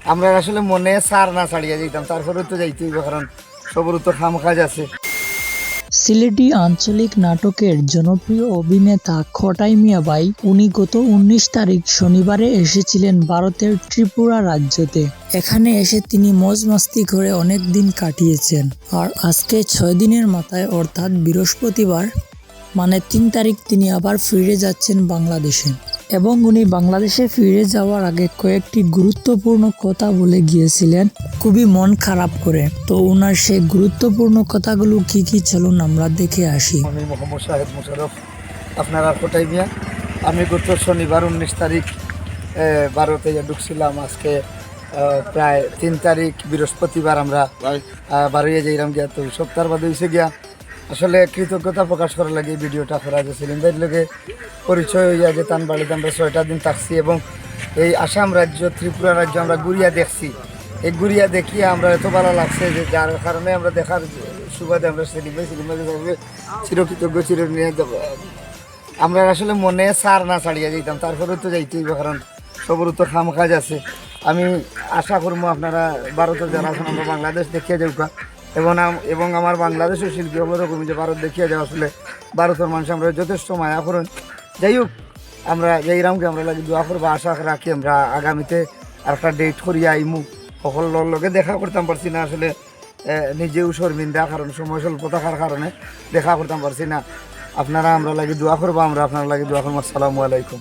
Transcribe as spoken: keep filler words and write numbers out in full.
আমরা আসলে মনে সার না ছাড়িয়া যাইতাম, তারপরেও তো যাইতে হইব, কারণ সবরও তো কাম কাজ আছে। সিলেটি আঞ্চলিক নাটকের জনপ্রিয় অভিনেতা খটাই মিয়া ভাই, উনি গত উনিশ তারিখ শনিবারে এসেছিলেন ভারতের ত্রিপুরা রাজ্যতে। এখানে এসে তিনি মজ মাস্তি করে অনেক দিন কাটিয়েছেন। আর আজকে ছয় দিনের মাথায়, অর্থাৎ বৃহস্পতিবার, মানে তিন তারিখ, তিনি আবার ফিরে যাচ্ছেন বাংলাদেশে। এবং উনি বাংলাদেশে ফিরে যাওয়ার আগে কয়েকটি গুরুত্বপূর্ণ কথা বলে গিয়েছিলেন, খুবই মন খারাপ করে। তো ওনার সেই গুরুত্বপূর্ণ কথাগুলো কি কি, চলুন আমরা দেখে আসি। আমি মোহাম্মদ শাহেদ মোশাররফ, আপনার আর খটাই মিয়া। আমি গত শনিবার উনিশ তারিখ এ, ভারতে গিয়া ঢুকছিলাম। আজকে আহ, প্রায় তিন তারিখ বৃহস্পতিবার আমরা আহ, বারোইয়া যাইরাম গিয়া। তো সপ্তাহ বাদে হইছে গিয়া আসলে কৃতজ্ঞতা প্রকাশ করার লাগি এই ভিডিওটা করা, যে সেলিম ভাইর লগে পরিচয় হইয়া যে তান বাড়িতে আমরা ছয়টা দিন থাকছি এবং এই আসাম রাজ্য, ত্রিপুরা রাজ্য আমরা ঘুরিয়া দেখছি। এই ঘুরিয়া দেখিয়া আমরা এত ভালো লাগছে যে যার কারণে আমরা দেখার সুবাদে আমরা সেলিম ভাই, সেলিম ভাইকে আসলে চিরকৃতজ্ঞ, চিরঋণী। আমরা আসলে মনে সার না ছাড়িয়া যাইতাম, তারপরেও তো যাইতে হইব, কারণ সবরও তো কাম কাজ আছে। আমি আশা করবো আপনারা ভারতে যারা আছেন, আমরা বাংলাদেশ দেখিয়া যাউকা এবং আম-, এবং আমার বাংলাদেশের শিল্পী অবরকম যে ভারত দেখিয়া যাওয়া আসলে ভারতের মানুষ আমরা যথেষ্ট মায়া করেন। যাই হোক, আমরা যাইরাম কি আমরা লাগি দোয়া করবা, আশা রাখি আমরা আগামীতে আর একটা ডেট করিয়া আইমু। সকল লগে দেখা করতাম পারছি না আসলে, এ, নিজেও শর্মিন্দা, কারণ সময় স্বল্প থাকার কারণে দেখা করতাম পারছি না। আপনারা আমরা লাগি দোয়া করবা, আমরা আপনার লাগি দোয়া করবো। আসসালামু আলাইকুম।